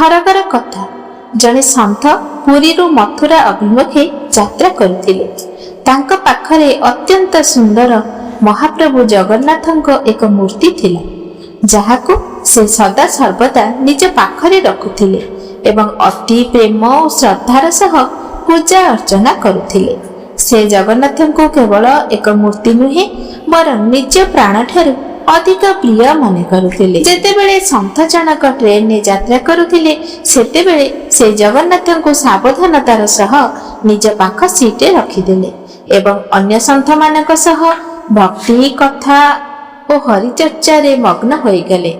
ଥରକର କଥା, ଜଣେ ସନ୍ଥ ପୁରୀରୁ ମଥୁରା ଅଭିମୁଖେ ଯାତ୍ରା କରୁଥିଲେ। ତାଙ୍କ ପାଖରେ ଅତ୍ୟନ୍ତ ସୁନ୍ଦର ମହାପ୍ରଭୁ ଜଗନ୍ନାଥଙ୍କ ଏକ ମୂର୍ତ୍ତି ଥିଲା, ଯାହାକୁ ସେ ସଦା ସର୍ବଦା ନିଜ ପାଖରେ ରଖୁଥିଲେ ଏବଂ ଅତି ପ୍ରେମ ଓ ଶ୍ରଦ୍ଧାର ସହ ପୂଜା ଅର୍ଚ୍ଚନା କରୁଥିଲେ। ସେ ଜଗନ୍ନାଥଙ୍କୁ କେବଳ ଏକ ମୂର୍ତ୍ତି ନୁହେଁ, ବରଂ ନିଜ ପ୍ରାଣଠାରୁ ଅଧିକ ପ୍ରିୟ ମନେ କରୁଥିଲେ। ଯେତେବେଳେ ସନ୍ଥ ଜଣକ ଟ୍ରେନରେ ଯାତ୍ରା କରୁଥିଲେ, ସେତେବେଳେ ସେ ଜଗନ୍ନାଥଙ୍କୁ ସାବଧାନତାର ସହ ନିଜ ପାଖ ସିଟରେ ରଖିଦେଲେ ଏବଂ ଅନ୍ୟ ସନ୍ଥମାନଙ୍କ ସହ ଭକ୍ତି କଥା ଓ ହରିଚର୍ଚ୍ଚାରେ ମଗ୍ନ ହୋଇଗଲେ।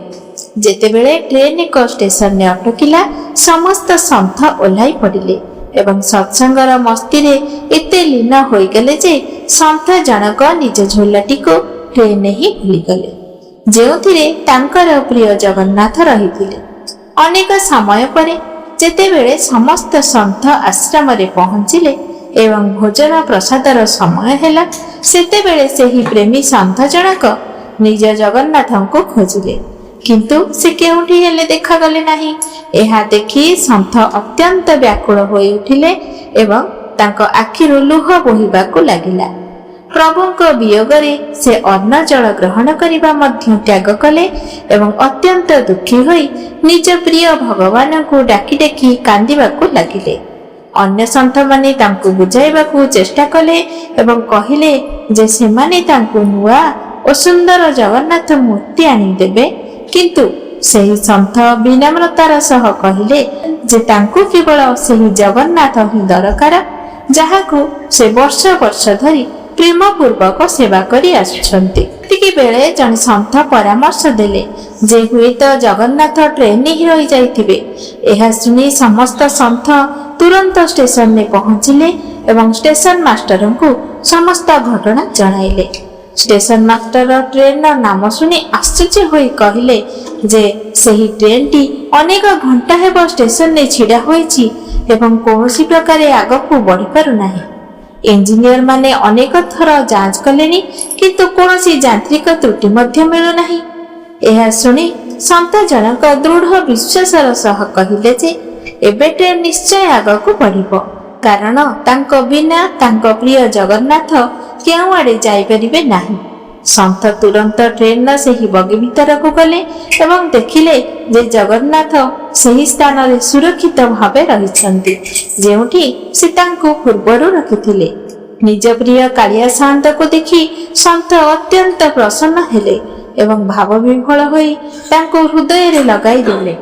ଯେତେବେଳେ ଟ୍ରେନ୍ ଏକ ଷ୍ଟେସନରେ ଅଟକିଲା, ସମସ୍ତ ସନ୍ଥ ଓହ୍ଲାଇ ପଡ଼ିଲେ ଏବଂ ସତ୍ସଙ୍ଗର ମସ୍ତିରେ ଏତେ ଲୀନ ହୋଇଗଲେ ଯେ ସନ୍ଥ ଜଣକ ନିଜ ଝୋଲାଟିକୁ ଟ୍ରେନରେ ହିଁ ଭୁଲିଗଲେ, ଯେଉଁଥିରେ ତାଙ୍କର ପ୍ରିୟ ଜଗନ୍ନାଥ ରହିଥିଲେ। ଅନେକ ସମୟ ପରେ ଯେତେବେଳେ ସମସ୍ତ ସନ୍ଥ ଆଶ୍ରମରେ ପହଞ୍ଚିଲେ ଏବଂ ଭୋଜନ ପ୍ରସାଦର ସମୟ ହେଲା, ସେତେବେଳେ ସେହି ପ୍ରେମୀ ସନ୍ଥ ଜଣକ ନିଜ ଜଗନ୍ନାଥଙ୍କୁ ଖୋଜିଲେ, କିନ୍ତୁ ସେ କେଉଁଠି ହେଲେ ଦେଖାଗଲେ ନାହିଁ। ଏହା ଦେଖି ସନ୍ଥ ଅତ୍ୟନ୍ତ ବ୍ୟାକୁଳ ହୋଇ ଉଠିଲେ ଏବଂ ତାଙ୍କ ଆଖିରୁ ଲୁହ ବୋହିବାକୁ ଲାଗିଲା। ପ୍ରଭୁଙ୍କ ବିୟୋଗରେ ସେ ଅନ୍ନ ଜଳ ଗ୍ରହଣ କରିବା ମଧ୍ୟ ତ୍ୟାଗ କଲେ ଏବଂ ଅତ୍ୟନ୍ତ ଦୁଃଖୀ ହୋଇ ନିଜ ପ୍ରିୟ ଭଗବାନଙ୍କୁ ଡାକି ଡାକି କାନ୍ଦିବାକୁ ଲାଗିଲେ। ଅନ୍ୟ ସନ୍ଥମାନେ ତାଙ୍କୁ ବୁଝାଇବାକୁ ଚେଷ୍ଟା କଲେ ଏବଂ କହିଲେ ଯେ ସେମାନେ ତାଙ୍କୁ ନୂଆ ଓ ସୁନ୍ଦର ଜଗନ୍ନାଥ ମୂର୍ତ୍ତି ଆଣିଦେବେ। କିନ୍ତୁ ସେହି ସନ୍ଥ ବିନମ୍ରତାର ସହ କହିଲେ ଯେ ତାଙ୍କୁ କେବଳ ସେହି ଜଗନ୍ନାଥ ହିଁ ଦରକାର, ଯାହାକୁ ସେ ବର୍ଷ ବର୍ଷ ଧରି ପ୍ରେମପୂର୍ବକ ସେବା କରି ଆସୁଛନ୍ତି। ଏତିକି ବେଳେ ଜଣେ ସନ୍ଥ ପରାମର୍ଶ ଦେଲେ ଯେ ହୁଏତ ଜଗନ୍ନାଥ ଟ୍ରେନରେ ହିଁ ରହିଯାଇଥିବେ। ଏହା ଶୁଣି ସମସ୍ତ ସନ୍ଥ ତୁରନ୍ତ ଷ୍ଟେସନରେ ପହଞ୍ଚିଲେ ଏବଂ ଷ୍ଟେସନ ମାଷ୍ଟରଙ୍କୁ ସମସ୍ତ ଘଟଣା ଜଣାଇଲେ। ଷ୍ଟେସନ ମାଷ୍ଟର ଟ୍ରେନର ନାମ ଶୁଣି ଆଶ୍ଚର୍ଯ୍ୟ ହୋଇ କହିଲେ ଯେ ସେହି ଟ୍ରେନଟି ଅନେକ ଘଣ୍ଟା ହେବ ଷ୍ଟେସନରେ ଛିଡ଼ା ହୋଇଛି ଏବଂ କୌଣସି ପ୍ରକାରେ ଆଗକୁ ବଢ଼ିପାରୁନାହିଁ। ଇଞ୍ଜିନିୟର ମାନେ ଅନେକ ଥର ଯାଞ୍ଚ କଲେଣି, କିନ୍ତୁ କୌଣସି ଯାନ୍ତ୍ରିକ ତ୍ରୁଟି ମଧ୍ୟ ମିଳୁନାହିଁ। ଏହା ଶୁଣି ସନ୍ଥ ଜଣକ ଦୃଢ଼ ବିଶ୍ୱାସର ସହ କହିଲେ ଯେ ଏବେ ଟ୍ରେନ ନିଶ୍ଚୟ ଆଗକୁ ବଢ଼ିବ, କାରଣ ତାଙ୍କ ବିନା ତାଙ୍କ ପ୍ରିୟ ଜଗନ୍ନାଥ କେଉଁଆଡ଼େ ଯାଇପାରିବେ ନାହିଁ। ସନ୍ଥ ତୁରନ୍ତ ଟ୍ରେନର ସେହି ବଗି ଭିତରକୁ ଗଲେ ଏବଂ ଦେଖିଲେ ଯେ ଜଗନ୍ନାଥ ସେହି ସ୍ଥାନରେ ସୁରକ୍ଷିତ ଭାବେ ରହିଛନ୍ତି, ଯେଉଁଠି ସେ ତାଙ୍କୁ ପୂର୍ବରୁ ରଖିଥିଲେ। ନିଜ ପ୍ରିୟ କାଳିଆ ସାଆନ୍ତକୁ ଦେଖି ସନ୍ଥ ଅତ୍ୟନ୍ତ ପ୍ରସନ୍ନ ହେଲେ ଏବଂ ଭାବବିହ୍ୱଳ ହୋଇ ତାଙ୍କୁ ହୃଦୟରେ ଲଗାଇ ଦେଲେ।